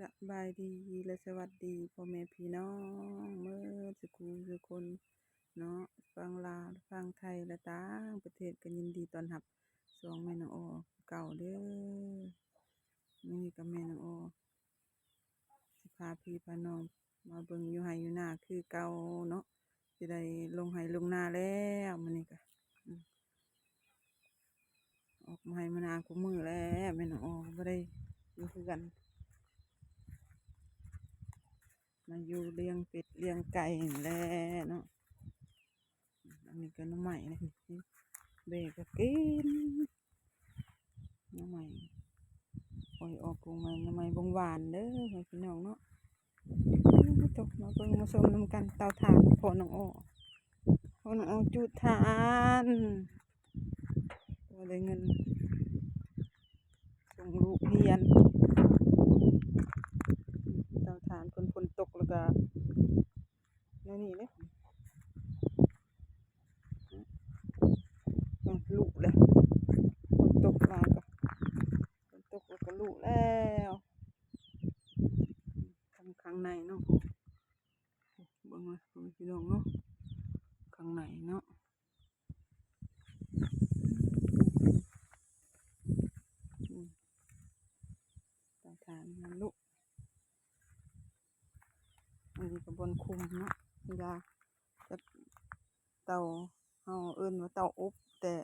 ສະບາຍດີ ແລະ ສະຫວັດດີພໍ່ແມ່ພີ່ນ້ອງເໝິດສູ່ຜູ້ສູ່ຄົນເນາະ, ຝັ່ງລາວ ຝັ່ງໄທ ແລະ ຕ່າງປະເທດ ກໍຍິນດີຕ້ອນຮັບຊ່ອງແມ່ນ້ອງອໍຄືເກົ່າເດີ້. ມື້ນີ້ກໍແມ່ນ້ອງອໍ ຊິພາພີ່ພານ້ອງມາເບິ່ງຢູ່ໄຮ່ຢູ່ນາຄືເກົ່າເນາະ, ຊິໄດ້ລົງໄຮ່ລົງນາແລ້ວມື້ນີ້ກະ ອືມ ອອກມາໄຮ່ມານາຄູ່ມື້ແລ້ວ ແມ່ນ້ອງອໍ ບໍ່ໄດ້ຢູ່ເຮືອນ ມາຢູ່ລ້ຽງເປັດລ້ຽງໄກ່ນີ້ແຫຼະເນາະ. ອັນນີ້ກໍໜໍ່ໄມ້ນະ ແບກກໍກິນ ໜໍ່ໄມ້ ໂອ້ຍ ອອກກົງມາ ໜໍ່ໄມ້ບົງຫວານເດີ້ ພີ່ນ້ອງເນາະ. ຕົກມາເບິ່ງມາຊົມນຳກັນ ເຕົາຖ່ານພໍ່ນ້ອງອໍ ພໍ່ນ້ອງອໍຈູດຖ່ານ ພໍໄດ້ເງິນສົ່ງລູກຮຽນ. ເຕົາຖ່ານເພິ່ນ ຝົນຕົກແລ້ວກໍ ແນວນີ້ເດ້ ເອີ ລຸແລ້ວ ຝົນຕົກມາກໍ ຝົນຕົກແລ້ວກໍລຸແລ້ວ. ທາງ ທາງໃນເນາະ ເບິ່ງເລີຍພໍ່ແມ່ພີ່ນ້ອງເນາະ ທາງໃນເນາະ ອືມ ເຕົາຖ່ານມັນລຸ ອັນນີ້ກໍບ່ອນຄຸມເນາະ ເວລາເຕົາ ເຮົາເອີ້ນວ່າເຕົາອົບ ແຕ່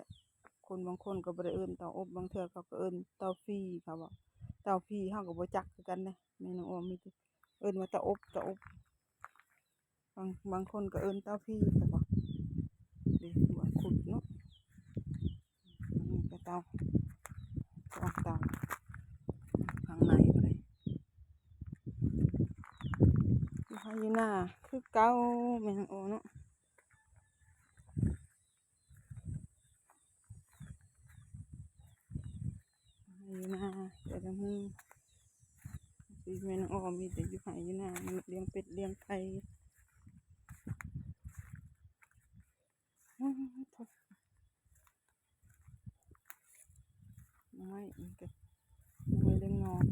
ຄົນບາງຄົນກໍບໍ່ໄດ້ເອີ້ນເຕົາອົບ ບາງເທື່ອເຂົາກໍເອີ້ນເຕົາຟີ ເຂົາເວົ້າ ເຕົາຟີ ເຮົາກໍບໍ່ຈັກຄືກັນເດ້ ແມ່ນ້ອງອໍ ມີແຕ່ເອີ້ນວ່າເຕົາອົບ ເຕົາອົບ ບາງ ບາງຄົນກໍເອີ້ນເຕົາຜີ ເຂົາບອກ ເດ້ ບໍ່ຂຸດເນາະ. ອັນນີ້ກໍເຕົາ ສອງເຕົາ ທາງໃນກໍໄດ້ ຢູ່ໄຮ່ຢູ່ນາຄືເກົ່າ ແມ່ນ້ອງອໍເນາະ. ຢູ່ນາແຕ່ລະມື້ ຊີວິດແມ່ນ້ອງອໍມີແຕ່ຢູ່ໄຮ່ຢູ່ນາ ລ້ຽງເປັດລ້ຽງໄກ່ ໂອ້ໂຫ ໜໍ່ໄມ້ນີ້ກໍ ໜໍ່ໄມ້ເລື່ອງງອກ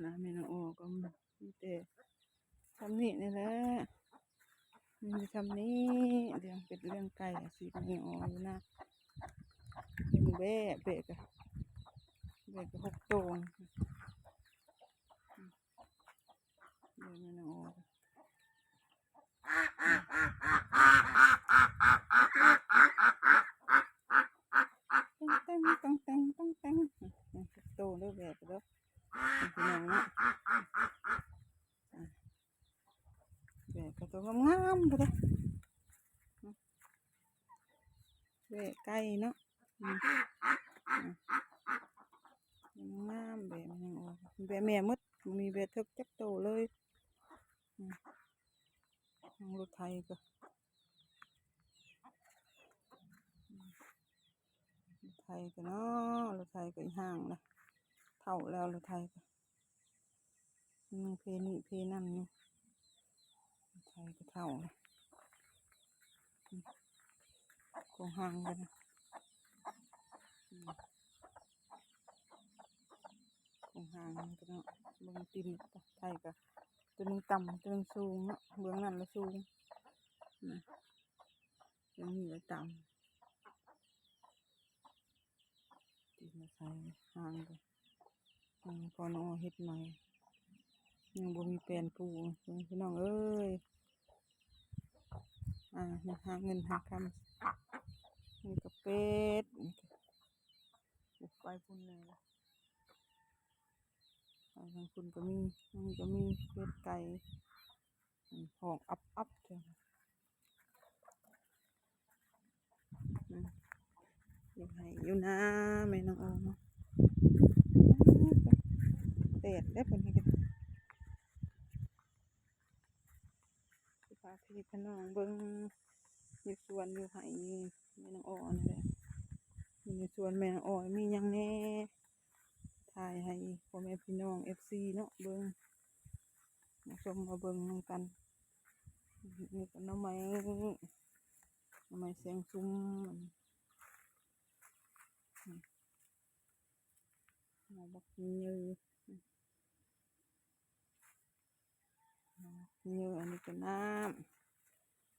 ນາແມ່ນ້ອງອໍກໍ ມີແຕ່ຊ່ຳນີ້ນີ້ແຫຼະ ມີແຕ່ຊ່ຳນີ້ ລ້ຽງເປັດລ້ຽງໄກ່ ອາຊີບແມ່ນ້ອງອໍຢູ່ນາ ລ້ຽງແບ້ ແບ້ກໍ ແບ້ກໍຫົກໂຕ ແບ້ແມ່ນ້ອງອໍ ຕອງແຕງ ຕອງແຕງ ຕອງແຕງ ໂຕເດີ້ ແບ້ເດີ້ ພີ່ນ້ອງເນາະ ແບ້ກໍໂຕງາມໆ ພຸ້ນເດ້ ແບ້ໄກ່ເນາະ ອືມ ງາມ ແບ້ແມ່ນ້ອງອໍ ແບ້ແມ່ໝົດ ບໍ່ມີແບ້ເຖິກຈັກໂຕເລີຍ ອືມ ທາງລົດໄຖກໍ ລົດໄຖກໍເນາະ ລົດໄຖກໍອີ່ຫ່າງລະ ເຖົ້າແລ້ວລົດໄຖກໍ ຍັງເພນີ້ເພນັ້ນຢູ່ ລົດໄຖກໍເຖົ້າລະ ອືມ ໂຄງຮ່າງກໍນະ ອືມ ໂຄງຮ່າງກໍເນາະ ເບິ່ງຕີນໄຖກໍ ຕົວໜຶ່ງຕ່ຳ ຕົວໜຶ່ງສູງເນາະ ເບື້ອງນັ້ນລະສູງນະ ຕົວນີ້ລະຕ່ຳ ຕີນມາໃສ່ຮ່າງກໍ ຍັງພໍນ້ອງເຮັດໃໝ່ ຍັງບໍ່ມີແປນປູ ພີ່ນ້ອງເອີຍ ອ່າ ຫາເງິນຫາຄຳ ນີ້ກໍເປັດ ນີ້ກໍ ໄປພຸ້ນແລ້ວ ໄປທາງພຸ້ນກໍມີ ທາງນີ້ກໍມີເປັດໄກ່ ອືມ ຮ້ອງອັບໆ ເຈົ້າ ອືມ ຢູ່ໄຮ່ຢູ່ນາແມ່ນ້ອງອໍ ແດດເດ້ ເພິ່ນເຮັດ ຊິພາພີ່ພານ້ອງເບິ່ງຢູ່ສວນຢູ່ໄຮ່ແມ່ນ້ອງອໍນີ້ແຫຼະ ຢູ່ໃນສວນແມ່ນ້ອງອໍມີຫຍັງແດ່ ຖ່າຍໃຫ້ພໍ່ແມ່ພີ່ນ້ອງເອັຟຊີເນາະເບິ່ງ ມາຊົມມາເບິ່ງນຳກັນ ນີ້ກໍໜໍ່ໄມ້ ໜໍ່ໄມ້ແຊງຊຸມ ອັນນີ້ ອືມ. ບັກເຍີ ເຍີ ອັນນີ້ກໍນ້ຳ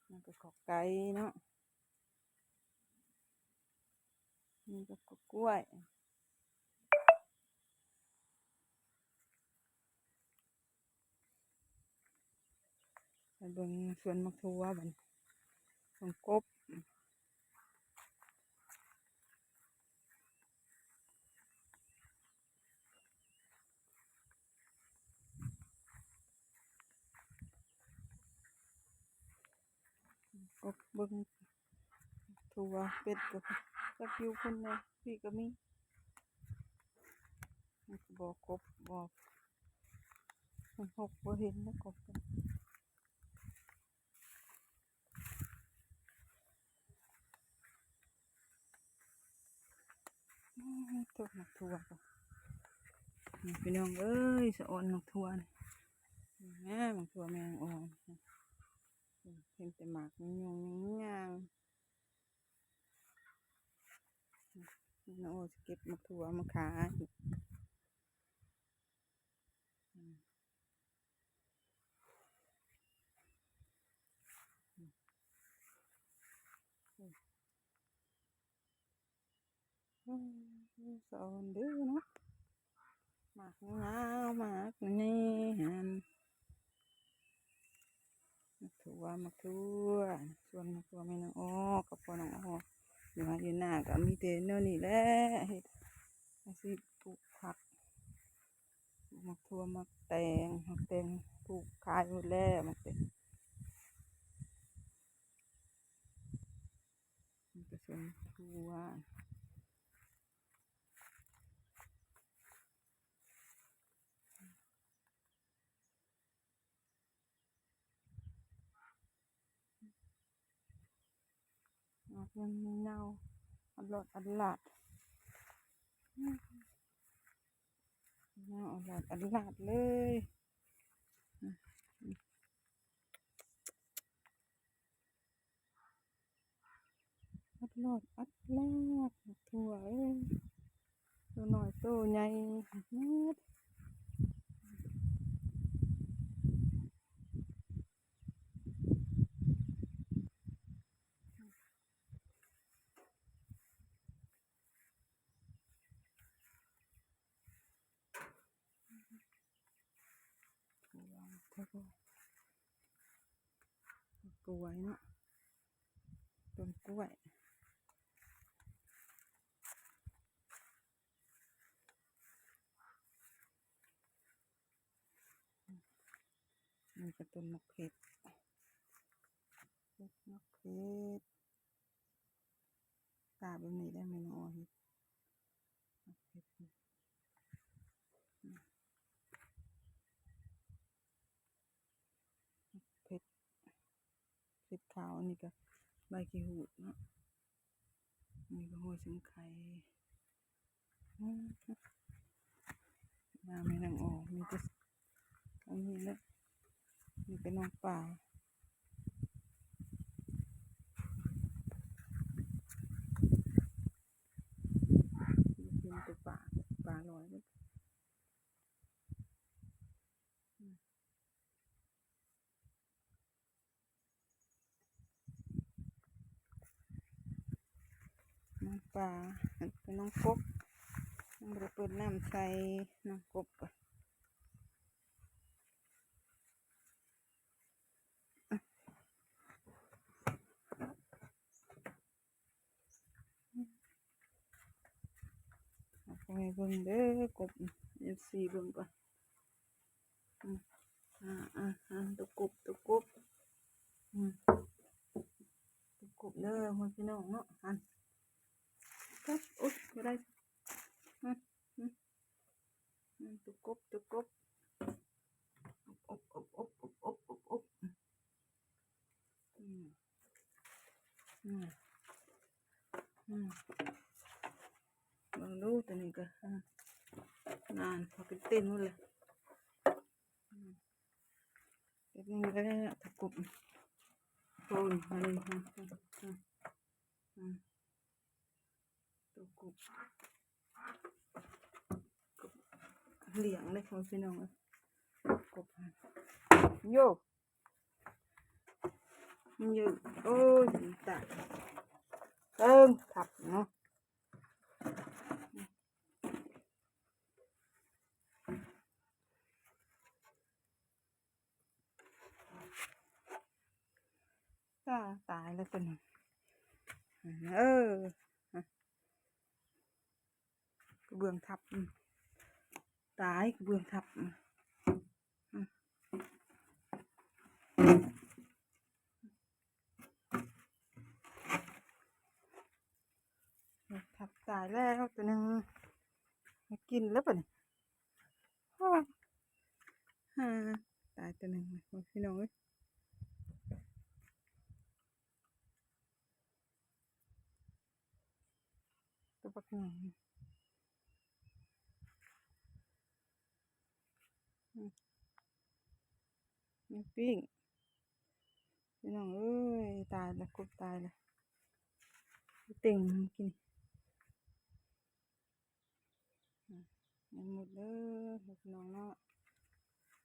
ແລ້ວກໍຂອກໄກ່ເນາະ ນີ້ກໍກ້ວຍ. ໄປເບິ່ງສວນໝາກຖົ່ວບັດນີ້ ເບິ່ງກົບ ກົບ ເບິ່ງຖົ່ວ ເປັດກໍຈັກຢູ່ພຸ້ນແດ່ ພີ້ກໍມີ. ມັນກໍບໍ່ກົບ ບໍ່ ມັນຫົກ ບໍ່ເຫັນແລ້ວກົບ. ໂອ້ ຕົ້ນໝາກຖົ່ວ ນີ້ພີ່ນ້ອງເອີຍ ສະອອນໝາກຖົ່ວນີ້ ນີ້ນະ ໝາກຖົ່ວແມງອ່ອນ ເຫັນແຕ່ໝາກຍອງໆ ນ້ອງໂອຊິເກັບໝາກຖົ່ວມາຂາຍ. ສະອອນເດີເນາະ ໝາກຍາວໆ ໝາກໃຫຍ່ຫັ້ນ ໝາກຖົ່ວ ໝາກຖົ່ວ ສວນໝາກຖົ່ວແມ່ນ້ອງໂອກັບພໍ່ນ້ອງໂອ ຢູ່ໄຮ່ຢູ່ນາກໍມີແຕ່ແນວນີ້ແຫຼະ ເຮັດອາຊີບປູກຜັກ ປູກໝາກຖົ່ວ ໝາກແຕງ ໝາກແຕງປູກຂາຍໝົດແລ້ວ ໝາກແຕງ ມັນກໍສວນຖົ່ວ. ອອກຍັງເນົ່າ ອັດລອດອັດລາດ ເນົ່າອັດລອດອັດລາດເລີຍ. ອັດລອດອັດລາດ ໝາກຖົ່ວເອີຍ ໂຕນ້ອຍໂຕໃຫຍ່ໝົດ. ກລ້ວຍເນາະ ຕົ້ນກ້ວຍ ນີ້ກໍຕົ້ນໝາກເຜັດ ເຜັດ ໝາກເຜັດ. ກາແບບນີ້ໄດ້ແມ່ນ້ອງເຮັດ ເຜັດ ເຜັດ ເຜັດຂາວ. ອັນນີ້ກໍໃບຂີ້ຫູດເນາະ ອັນນີ້ກໍຫົວຊິງໄຄ. ນາແມ່ນ້ອງໂອ ມີແຕ່ອັນນີ້ແຫຼະ ມີແຕ່ນ້ອງປາ ມີແຕ່ປາ ປາລອຍເບິດ. ນ້ອງປາ ນ້ອງກົບ ຍັງບໍ່ໄດ້ເປີດນ້ຳໃສ່ ນ້ອງກົບກໍ ເອົາໄປໃຫ້ເບິ່ງເດີກົບ ເອັຟຊີເບິ່ງກ່ອນ. ອືມ ອ່າ ອ່າ ອ່າ ຕົວກົບ ຕົວກົບ ອືມ ຕົວກົບເດີພໍ່ແມ່ພີ່ນ້ອງເນາະ. ຫັ້ນ ໂອ໊ຍ ບໍ່ໄດ້ ອືມ ອືມ ອືມ ຕົວກົບ ຕົວກົບ ອົບ ອົບ ອົບ ອືມ ອືມ ອືມ ອືມ ເບິ່ງດູ ຕົວນີ້ກໍ ອືມ ນັ້ນ ພໍເປັນເຕັນໝົດແລ້ວ ອືມ ເປັນຫຍັງແລ້ວ ຕົວກົບ ໂອ້ຍ ອືມ ອືມ ອືມ ອືມ ຕົວກົບ ກົບ ລ້ຽງເດ້ພໍ່ພີ່ນ້ອງເອີຍ ກົບຫັ້ນ ໂຢ ມັນຢູ່ ໂອ້ຍ ຕາຍ ເອີງ ທັບເນາະ. ຕາ ຕາຍແລ້ວຕົວນີ້ ເອີ ກະເບື້ອງທັບ ອືມ ຕາຍ ກະເບື້ອງທັບ ອືມ ອືມ. ທັບຕາຍແລ້ວຕົວໜຶ່ງ ມາກິນແລ້ວບາດນີ້ ໂອ້ຍ ຕາຍຕົວໜຶ່ງ ພີ່ນ້ອງເອີຍ ຕົວບັກໃຫຍ່ ອືມ ຍັງປີ້ງ ພີ່ນ້ອງເອີຍ ຕາຍລະ ກົບຕາຍລະ ເຕັງກິນ ອືມ ຍັງໝົດເດີພີ່ນ້ອງເນາະ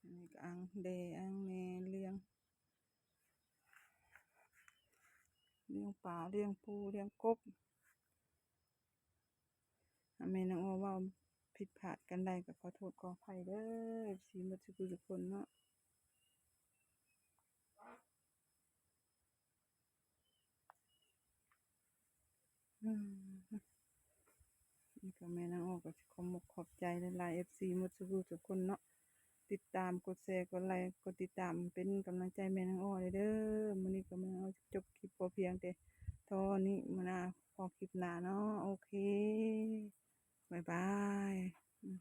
ອັນນີ້ກະອັ່ງແດ່ ອັ່ງແດ່ ລ້ຽງ ລ້ຽງປາ ລ້ຽງປູ ລ້ຽງກົບ. ຖ້າແມ່ນາງໂອເວົ້າຜິດພາດກັນໃດ ກະຂໍໂທດຂໍອະໄພເດີ ເອັຟຊີ ໝົດສູ່ຜູ້ສູ່ຄົນເນາະ. ອືມ ນີ້ກະແມ່ນາງໂອກະຊິຂອບມຸກຂອບໃຈຫຼາຍໆ ເອັຟຊີ ໝົດສູ່ຜູ້ສູ່ຄົນເນາະ ຕິດຕາມ ກົດແຊ ກົດໄລ ກົດຕິດຕາມ ເປັນກຳລັງໃຈແມ່ນາງໂອເດີ. ມື້ນີ້ກະແມ່ນາງໂອຈົບຄລິບພໍພຽງແຕ່ທໍ່ນີ້ ມື້ໜ້າພໍຄລິບໜ້າເນາະ ໂອເຄ ບາຍບາຍ ອືມ.